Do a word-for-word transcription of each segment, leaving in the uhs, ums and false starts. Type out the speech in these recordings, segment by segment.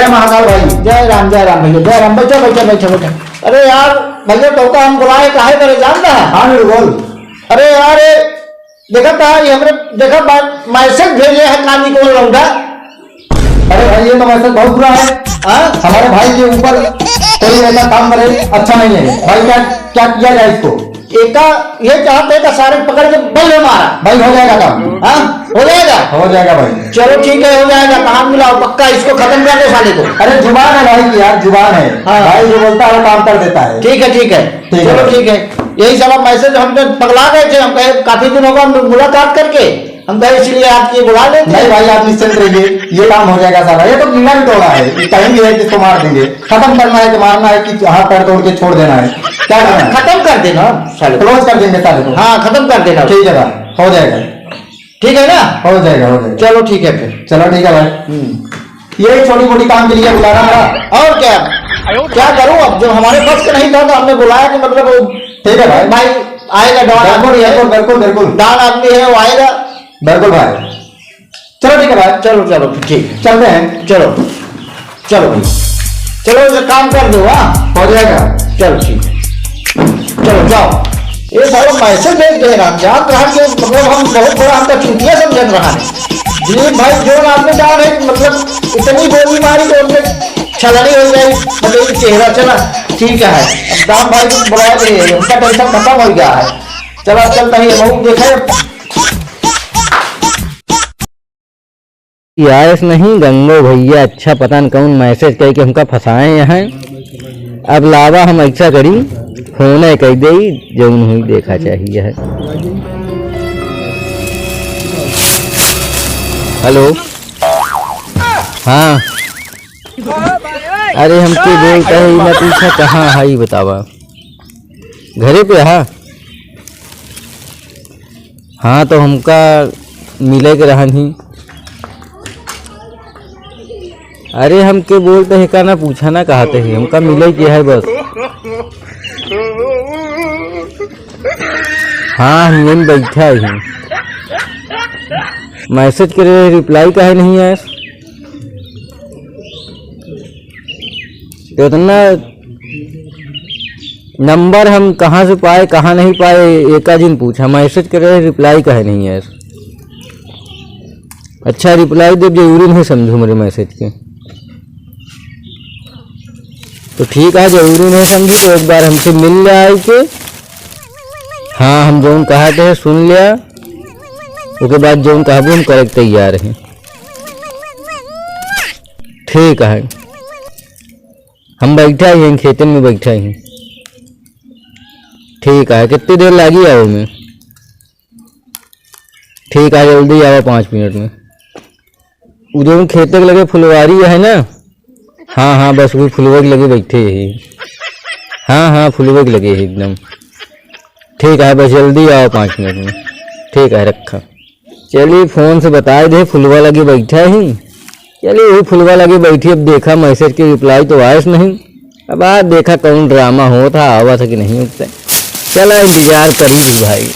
जय महाकाल भाई। जय राम, जय राम भैया, जय राम। बैठा, बैठा, बैठा, बैठा। अरे यार भैया, तोका हम बुलाए काहे करे, जानता है? हाँ, मेरे बोल। अरे यार, ये देखा था, ये हमरे, देखा बा-, message भेजे है कानी को लौंडा। अरे भाई, ये तो message बहुत बुरा है। हाँ? हमारे भाई के ऊपर कोई ऐसा काम करे, अच्छा नहीं है। भाई, क्या, क्या किया जाए इसको? एका ये चाहते हैं कि सारे पकड़ के बल्ले मारा। भाई, हो जाएगा काम। हाँ, हो जाएगा? हो जाएगा भाई। चलो ठीक है, हो जाएगा। कहाँ मिलाओ, पक्का इसको खत्म कर दो साले को। अरे, जुबान है भाई की यार, जुबान है। हाँ। भाई जो बोलता है, वो काम कर देता है। ठीक है, ठीक है। ठीक है चलो भाई। ठीक है। यही साला message हम तो पगला गए थे, हम कहे काफी दिन होगा हम लोग मुलाकात करके, हम कहे इसलिए आपकी बुला लेते हैं। नहीं भाई, आप निश्चिंत रहिए, ये काम हो जाएगा सारा। ये तो कीड़ा भी टोला है, ये कहीं भी है जिसको मार देंगे। खत्म करना है कि मारना है कि हाथ पैर तोड़ के छोड़ देना है, क्या करना है? खत्म कर देना साले को। Close कर देंगे साले को। हाँ, खत्म कर देना। ठीक है भाई, हो जाएगा। ठीक है ना? हो जाएगा, हो जाएगा। चलो ठीक है फिर। चलो ठीक है भाई। हम्म। ये छोटी मोटी काम के लिए बुलाना पड़ा। और क्या? क्या करूं अब, जो हमारे बस का नहीं था तो हमने बुलाया कि मतलब वो ठीक है भाई। भाई आएगा, डॉन बिल्कुल, आदमी है। बिल्कुल, बिल्कुल, बिल्कुल। डॉन आदमी है, वो आएगा। बिल्कुल भाई। चलो ठीक है भाई। चलो, चलो, ठीक है। चलते हैं। चलो, चलो भाई। चलो, ये काम कर दो, हाँ? हो जाएगा। चलो, ठीक है। चलो, जाओ। ये साला message भेज दे रहा, जान रहा कि मतलब हम बहुत बड़ा हमका चूतिया समझन रहा है। दिलीप भाई, जो आपने जान है, मतलब इतनी गोली मारी कि उनके छलनी हो गई, मतलब ये चेहरा चला। ठीक है, अब दाम भाई को बुला लिए, उनका tension खत्म हो गया है। चला, चलता ही है, बहू देखे। आयस नहीं, गंगो भैया, अच्छा पता न कौन message कइ के हमका फंसाए हैं। अब लावा हम ऐसा करी, फोन कइ देई, जौन हुई देखा चाहिए है। हेलो, हाँ, अरे हमके बोलता है, ई मत पूछा, कहाँ है, ई बतावा, घरे पे है? हाँ, तो हमका मिले के रहन ही। अरे, हमके बोलते हैं का ना पूछा ना कहते हैं, हमका मिले के है बस। हाँ, हम यहीं बैठा ही। Message करे, reply काहे नहीं आया? तो इतना नंबर हम कहाँ से पाए, कहाँ नहीं पाए, एका जिन पूछा, message करे, reply काहे नहीं है? अच्छा, reply देब, जरूरी नहीं समझू मेरे message के। तो ठीक है, जरूरी नहीं समझू तो एक बार हमसे मिल ले आई के। हाँ, हम जौन कहत है सुन लिया, ओके बाद जौन कहबू हम करे के तैयार हैं। ठीक है। हम बैठा ही हैं, खेतन में बैठा ही। ठीक है, कितनी देर लागी आवे में? ठीक है, जल्दी आवा पाँच मिनट में। उ जौन खेते के लगे फुलवारी है ना? हाँ, हाँ, बस वही फुलवे के लगे बैठे ही। हाँ, हाँ, फुलवे के लगे ही एकदम। ठीक है, बस जल्दी आवा पाँच मिनट में। ठीक है, रखा। चलिए, फोन से बताए दे, फुलवा लगे बैठा ही। चलिए, वही फुलवा लगे बैठी, अब देखा, message के reply तो आयस नहीं। अब आज देखा, कौन drama होत है, आवत है कि नहीं उठते। चला, इंतजार करी भी भाई।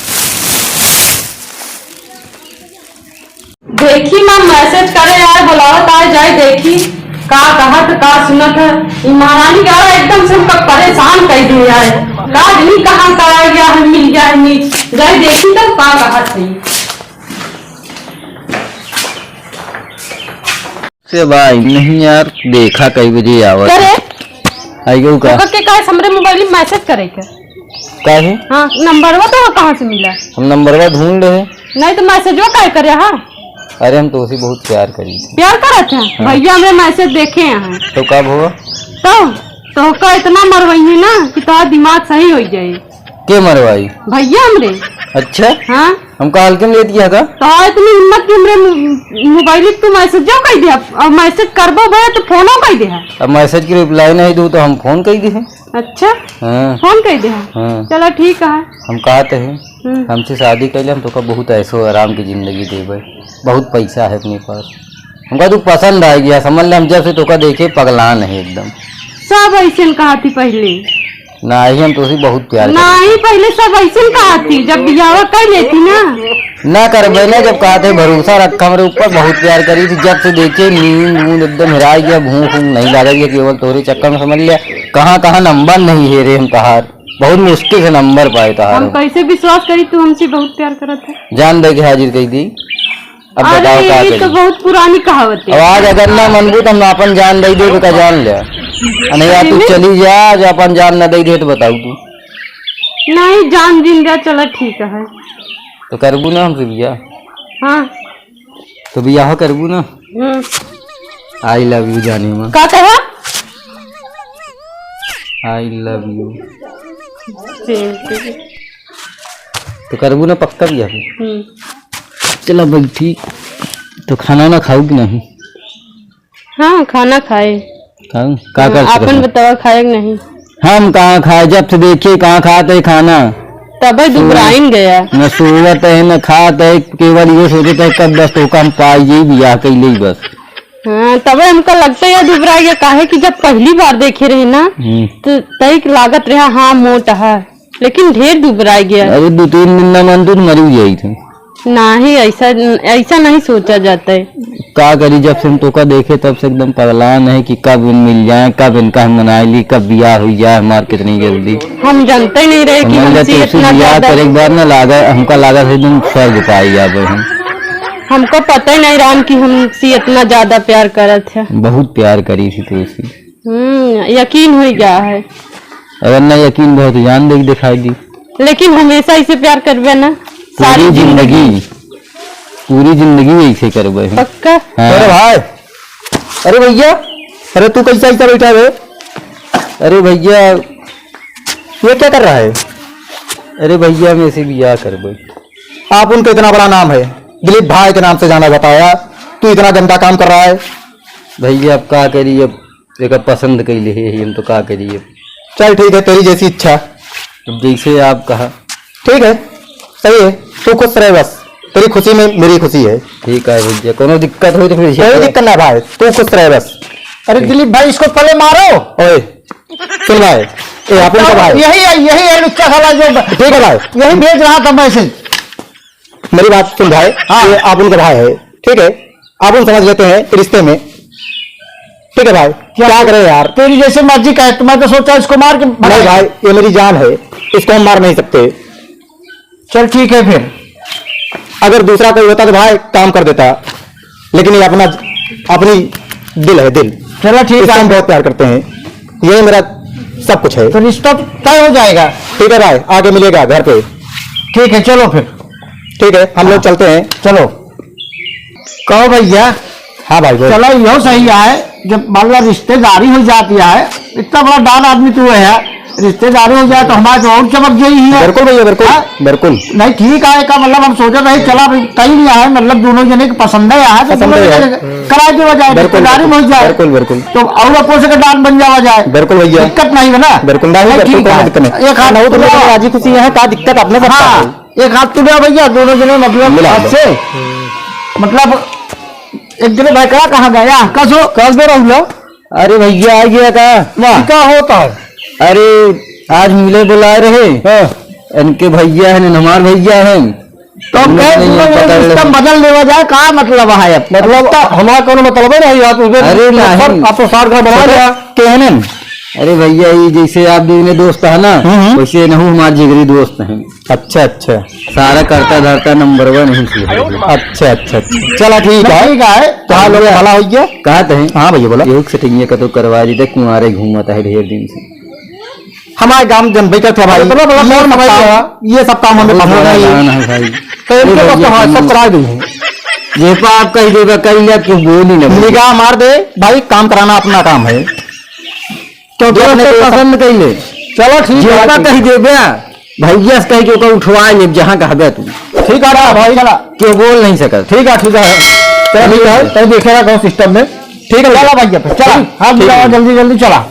देखी, माँ message करे यार, बुलावत आए, जाए देखी, का कहत, का सुनत है। ई महारानी का एकदम से हमका परेशान कर दिया है। का नहीं, कहाँ का आ गया है, मिल गया है, नहीं। जाए देखी, तब का कहत है। से भाई, नहीं यार, देखा कई बजे आवत करे। आइयो का? ओकर के काहे हमरे mobile में message करे के? काहे? हाँ, नंबरवा तो कहाँ से मिला? हम नंबरवा ढूंढ रहे। नहीं तो messageवा काहे करे, हाँ? अरे, हम तो उसे बहुत प्यार करी। प्यार करत हैं? हाँ। भैया हमरे message देखे हैं। तो कब हुआ? तो, तो का इतना मरवइये ना कि तोहार दिमाग सही हो जाए। के मरवाई? भैया हमरे। अच्छा? हाँ। हमका हल्के में लेत गया का? तो इतनी हिम्मत कि हमरे मो-, mobile पे तू message जो कह दे, अब message करबो भैया तो फोनो कह दे। अब message की reply नहीं दूँ तो हम फोन कह दे। अच्छा? हाँ। फोन कह दे। हाँ। चला ठीक है। हम कहते हैं, हम्म। हमसे शादी कर ले, हम तोका बहुत ऐशो आराम की जिंदगी देबे, बहुत पैसा है अपने पास। हमका तू पसंद आ गया, समझ ले, हम जब से तोका देखे पगलान है एकदम। सब ऐसे कहा थी पहले। नाही, हम तोसे बहुत प्यार करी। नाही, पहिले सब अइसन कहत ही, जब बियाह कर लेती ना। ना करबे ना, जब कहत ही भरोसा रखा हमरे ऊपर, बहुत प्यार करी थी, जब से देखे नींद ऊंद एकदम हेराइ गया, भूख ऊंख नहीं लागत है, केवल तोरे चक्कर में समझ लिया, कहाँ कहाँ नंबर नहीं है रे हम तहार, बहुत मुश्किल से नंबर पाए तहार हम। कैसे विश्वास करी तू हमसे बहुत प्यार करत है? जान दे के हाजिर कइ दी। अब अरे, बताओ का ये तो करी? बहुत पुरानी कहावत है। अब आज अगर ना मनबू तो हम आपन जान दइ देब, का जान ले। आ नहीं, या तू सही में? चली जा, जो आपन जान ना दइ दे तो बताऊ तू। नहीं, जान जिन जा, चला ठीक है। तो करबू ना हमसे बियाह? हाँ। तो बियाह करबू ना? हम्म। I love you जाने माँ। का कहा? I love you। Same to you। तो करबू ना पक्का बियाह? हम्म। चला बैठी, तो खाना ना खाऊ कि नहीं? हाँ, खाना खाए। खाऊ? का हाँ, कर सकत आपन है? बतावा, खाए कि नहीं? हम कहाँ खाए, जब से देखिए कहाँ खात है खाना। तबे सो-, दुबराइन गया। न सोवत है, न खात है, केवल ये सोचत है कब बस तोका हम पाई, यही बियाह कइले ही बस। हाँ, तबे हमका लगता है दुबराइ गया, काहे कि जब पहली बार देखे रहे ना, हम्म। तो तई लागत रहा, हाँ, मोट है। लेकिन ढेर दुबराइ गया। अरे, दो तीन दिन ना मनतू तो मरी जाई थे। नाही, ऐसा, ऐसा नहीं सोचा जाता है। का करी, जब से हम तोका देखे, तब से एकदम पगलान है कि कब इन मिल जाए, कब इनका हम मनाई ली, कब बियाह हुई जाए हमार कितनी जल्दी। हम जानते ही नहीं रहे कि समझ ले, हमसे तुमसे इतना बियाह ज्यादा करे के बाद ना लागा, हमका लागा था एकदम स्वर्ग पाई जाबे हम। हमको पता ही नहीं रहा कि हमसे इतना ज्यादा प्यार करत है। बहुत प्यार करी थी तुमसे। हम्म, यकीन हो गया है। अगर ना यकीन भा तो जान दे के दिखाई दी। लेकिन हमेशा इसे प्यार करबे ना, पूरी सारी जिंदगी। जिंदगी, पूरी जिंदगी ऐसे करबे हम। पक्का? हाँ। अरे भाई, अरे भैया, अरे तू कैसा ऐसा बैठा है? अरे भैया, ये क्या कर रहा है? अरे भैया, हम ऐसे बियाह करबे। आप उनका इतना बड़ा नाम है, दिलीप भाई के नाम से जाना जाता है, तू इतना गंदा काम कर रहा है। भैया, अब का करी, अब एका पसंद कइले ही, हम तो का करी अब। चल ठीक है, तेरी जैसी इच्छा। अब जैसे आप कहा। ठीक है, सही है, तू खुश रहे बस, तेरी खुशी में मेरी खुशी है। ठीक है भैया, कोनो दिक्कत हो तो फिर कोई दिक्कत ना भाई, तू खुश रहे बस। अरे दिलीप भाई, इसको पहले मारो। ओए, सुन भाई, ए, आप उनका भाई। यही है, यही है लुच्चा साला जो ठीक है भाई। यही भेज रहा था मैसेज। मेरी बात सुन भाई, हाँ। ये आप उनका भाई है, ठीक है, आप उन समझ लेते हैं रिश्ते में, ठीक है भाई, क्या क्या करें यार? तेरी जैसे मर्जी का है, तो मैं तो सोचा इसको मार के भगाएं। नहीं भाई, ये मेरी जान है, इसको हम मार नहीं सकते। चल ठीक है फिर। अगर दूसरा कोई होता तो भाई काम कर देता, लेकिन ये अपना, अपनी दिल है, दिल। चलो ठीक इससे है। हम बहुत प्यार करते हैं, ये मेरा सब कुछ है। तो रिश्ता तय हो जाएगा। ठीक है भाई, आके मिलेगा घर पे। ठीक है, चलो फिर। ठीक है, हम लोग हाँ। चलते हैं। चलो। कहो भैया। हाँ भाई, बोल। चलो, यो सही है, जब मान ला रिश्तेदारी हो जाती है, इतना बड़ा डॉन आदमी तू है, रिश्तेदारी हो जाए तो हमारे तो और चमक जाई है। बिल्कुल भैया, बिल्कुल, हाँ? बिल्कुल। नहीं, ठीक है, का मतलब हम सोचत रहे, चला भाई, कहीं नहीं आए, मतलब दोनों जने के पसंद है, आए तो पसंद दोनों है। जने करा देवा जाए, बिल्कुल, रिश्तेदारी में हो जाए। बिल्कुल, बिल्कुल। तो और अपोज के डॉन बन जावा जाए। बिल्कुल भैया। दिक्कत नहीं है ना? बिल्कुल नहीं, नहीं, बिल्कुल, ठीक कोई है। दिक्कत नहीं। एक हाथ नहीं, तुम लोग राजी खुशी यहाँ, का दिक्कत अपने सब हाँ। का है? एक हाथ तुले भैया, दोनों जने मतलब मिला हाथ लो। से, मतलब एक जने भाई का कहाँ गया? कसो? कस दे रहुला? अरे भैया आ गया का? वाह। का होता है? अरे आज मिले बुलाए रहे। हाँ। इनके भैया हैं, न हमार भैया हैं। तो हम कहे नहीं, दोनों जने पकड़ ले। सिस्टम बदल लेवा जाए, का मतलब है अब? मतलब तो हमारा कोनो मतलब है नहीं, आप उसमें अरे मतलब नहीं। आप तो सार घर बना सोचा लिया। कहने न। अरे भैया, ये जैसे आप दोनों दोस्त है ना, हम्म, हम्म। वैसे नहु हमार जिगरी दोस्त हैं। अच्छा, अच्छा। सारा करता धरता नंबर वन ही से। अच्छा, अच्छा, अच्छा। चला ठीक नहीं, है। ठीक है। तो हाँ, लोग भैया, भला हो गया। कहत हैं। हाँ भैया, बोला। योग सेटिंग ये कतो करवा दी, देख कुंवारे घूमत है ढेर दिन से। हमारे गांव जन बैठे थे भाई। अरे, बोला, बोला, ये बोला, सब भाई, काम, बोला। ये सब काम हमें बहुत पसंद बड़ा नहीं है। गाना है भाई। तो इनके ये पास तो भाई सब देखिए। करा गई है। ये तो आप कह देगा, कह लिया, क्यों बोल ही ना बोले। निगाह मार दे भाई, काम कराना अपना काम है। तो जो अपने दोस्त को पसंद कर ले। चलो ठीक है, जेका ठीक है। कह देबे, भैया से कह के ओका उठवा ले, जहाँ कहबे तू। ठीक है, रहा भाई, चला। के बोल नहीं सकत। ठीक है, ठीक है। चलो, ठीक है, तब देखेगा कौन सिस्टम में। ठीक है, चला भैया। भैया, फिर चला। ठीक, हाँ, ठीक बुलावा है। जल्दी, जल्दी चला।